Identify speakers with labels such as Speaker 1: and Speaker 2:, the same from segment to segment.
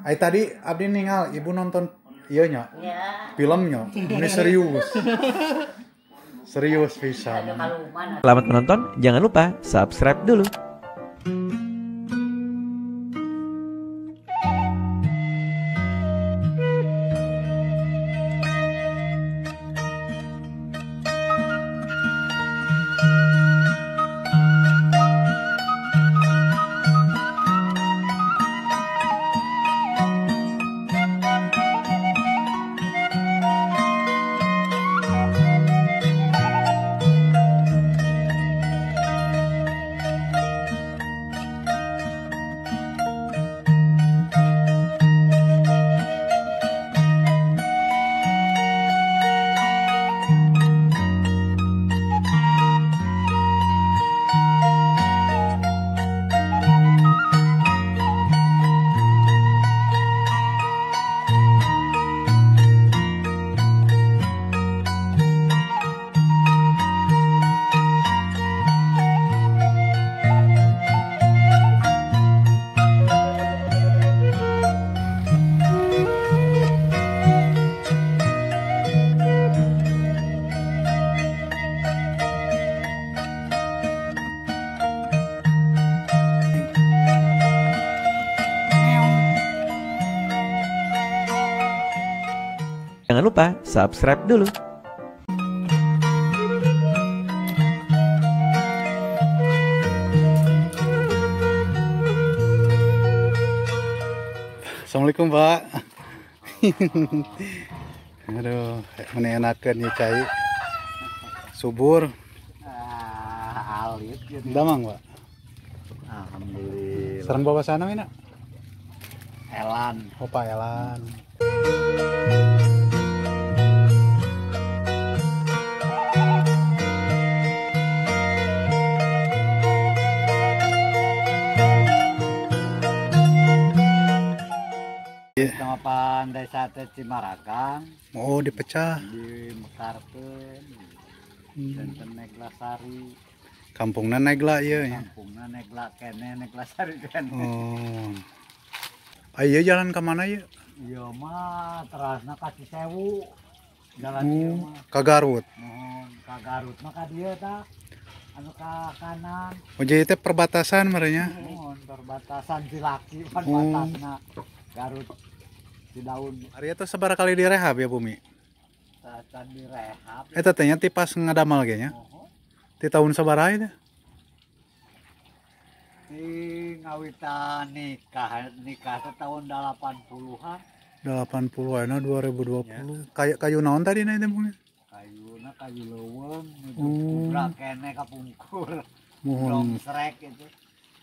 Speaker 1: Ai tadi abdi ningal ibu nonton ieu nya.
Speaker 2: Ya.
Speaker 1: Filmnya. Ini serius. Serius pisan.
Speaker 3: Selamat menonton, jangan lupa subscribe dulu. Jangan lupa subscribe dulu.
Speaker 1: Assalamualaikum Pak. Aduh, mana enakan ya cai. Subur.
Speaker 4: Alit gitu.
Speaker 1: Damang Pak.
Speaker 4: Alhamdulillah.
Speaker 1: Sareng bawa sana mina?
Speaker 4: Elan.
Speaker 1: Oh Pak Elan.
Speaker 4: Kecamatan Desa Cimaragang.
Speaker 1: Oh, dipecah.
Speaker 4: Di Mekarkeun. Janten Neglasari.
Speaker 1: Kampungna Negla ieu nya.
Speaker 4: Kampungna Negla keneh, Neglasari keneh.
Speaker 1: Oh. Ayo jalan ke mana ieu?
Speaker 4: Ieu mah terasna ka Cisewu. Jalan ieu mah.
Speaker 1: Ka Garut.
Speaker 4: Muhun ka Garut mah ka dieu tah. Anu ka kanan.
Speaker 1: Oh, jadi teh perbatasan merenya.
Speaker 4: Muhun perbatasan Cilaki perbatasanna. Garut Cidaun.
Speaker 1: Ari eta sabaraha kali direhab ya bumi?
Speaker 4: Sacan direhab.
Speaker 1: Eta teh nya ti pas ngadamal ge nya. Ti tahun sabaraha eta?
Speaker 4: Ti ngawitan nikah teh tahun 80-an.
Speaker 1: 80-an 2020. Kayu kayu naon tadi na eta bumi?
Speaker 4: Kayuna kayu leuweung nuju kubrak keneh kapungkur.
Speaker 1: Muhun.
Speaker 4: Dongsrek gitu.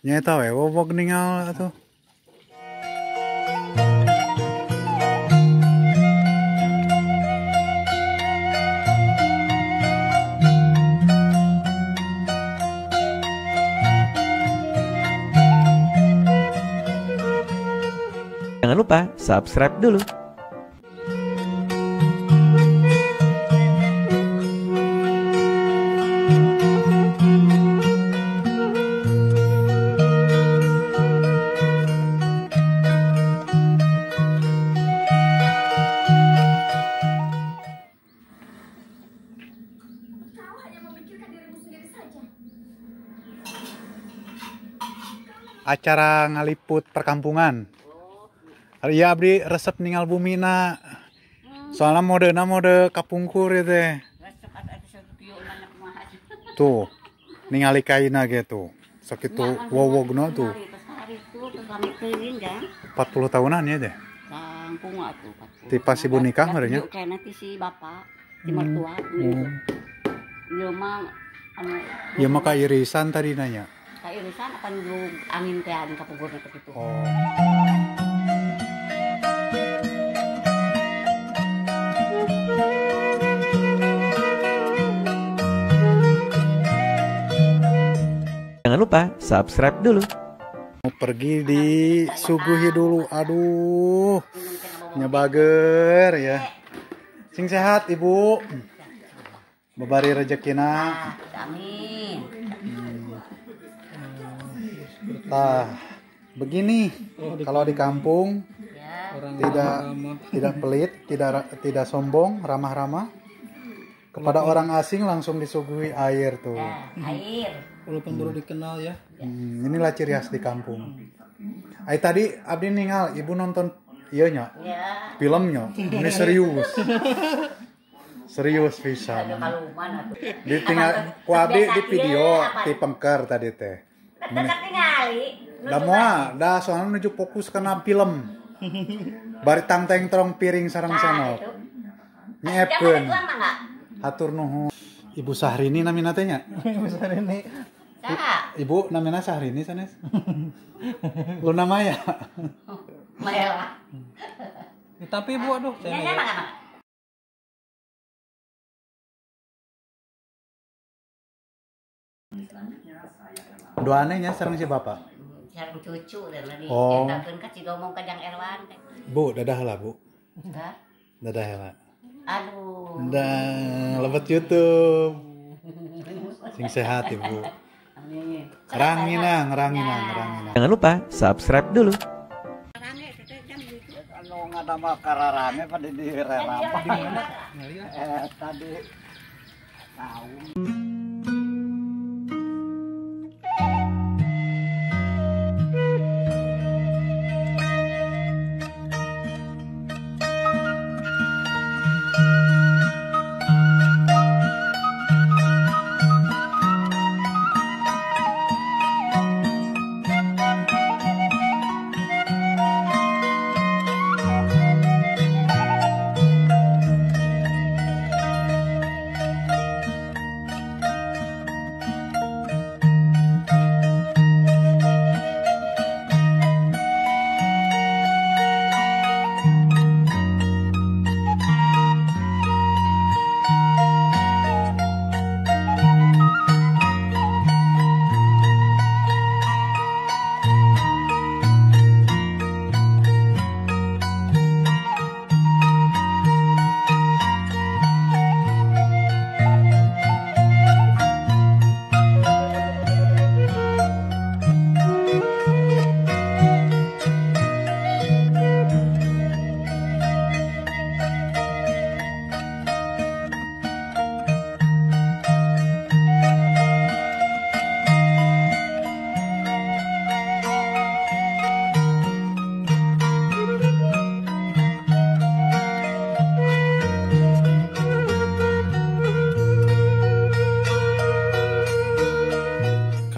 Speaker 1: Nya eta we wowog ningal atuh.
Speaker 3: Jangan lupa subscribe dulu.
Speaker 5: Kau hanya memikirkan dirimu sendiri saja.
Speaker 1: Acara ngaliput perkampungan. Iya abdi resep ningal bumina. Soalnya modena mode kapungkur ya teh. Tuh, ningali kaina gitu. Sakitu wowogna tuh. 40 tahunan ya teh. Ti pas ibu nikah merenya.
Speaker 2: Kayaknya si bapak, si mertua. Ieu mah anu
Speaker 1: ieu mah kairisan tadi nanya.
Speaker 2: Kairisan akan angin teh angin kapungkurna teh kitu.
Speaker 1: Oh.
Speaker 3: Jangan lupa subscribe dulu.
Speaker 1: Mau pergi disuguhi dulu. Aduh, nyebager ya. Sing sehat ibu. Babari rezekina.
Speaker 2: Amin.
Speaker 1: Tah, begini kalau di kampung.
Speaker 2: Ya.
Speaker 1: Tidak pelit, tidak sombong, ramah-ramah. Kepada orang asing langsung disuguhi air tuh.
Speaker 2: Ya, air.
Speaker 6: Walaupun baru dikenal ya.
Speaker 1: Inilah ciri khas di kampung. Ai tadi abdi ningal ibu nonton ieu nya.
Speaker 2: Ya.
Speaker 1: Filmnya. Ini serius. Serius pisan. Ditinggal ku abdi di video ti pengker tadi teh. Da moal, da soalna nuju fokus kana film. Bari tangteng trong piring sareng senok. Nyiepkeun. Hatur nuhun. Ibu Sahrini namina teh nya?
Speaker 6: Ibu Sahrini.
Speaker 2: Saha?
Speaker 1: Ibu namina Sahrini sanes. Lu nama ya?
Speaker 2: Maela.
Speaker 6: Tapi Ibu aduh saya.
Speaker 1: Doane nya sareng si bapak.
Speaker 2: Sareng cucu deh lagi.
Speaker 1: Oh.
Speaker 2: Etakeun ka Cidomong ka Jang Erwan.
Speaker 1: Bu, dadah lah, Bu.
Speaker 2: Hah?
Speaker 1: Dadah lah.
Speaker 2: Aduh.
Speaker 1: Dah, lebet YouTube. Sing sehat, Ibu.
Speaker 2: Amin.
Speaker 1: Ranginang, ranginang, ranginang.
Speaker 3: Jangan lupa subscribe dulu.
Speaker 4: Anu ngadamel kararame pada di rerapan. Tadi tahu.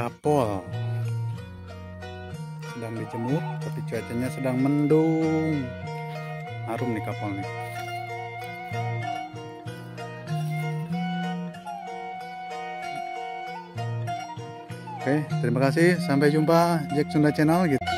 Speaker 1: Kapol sedang dijemur, tapi cuacanya sedang mendung. Harum nih kapol nih. Oke, terima kasih. Sampai jumpa Jack Sunda Channel gitu.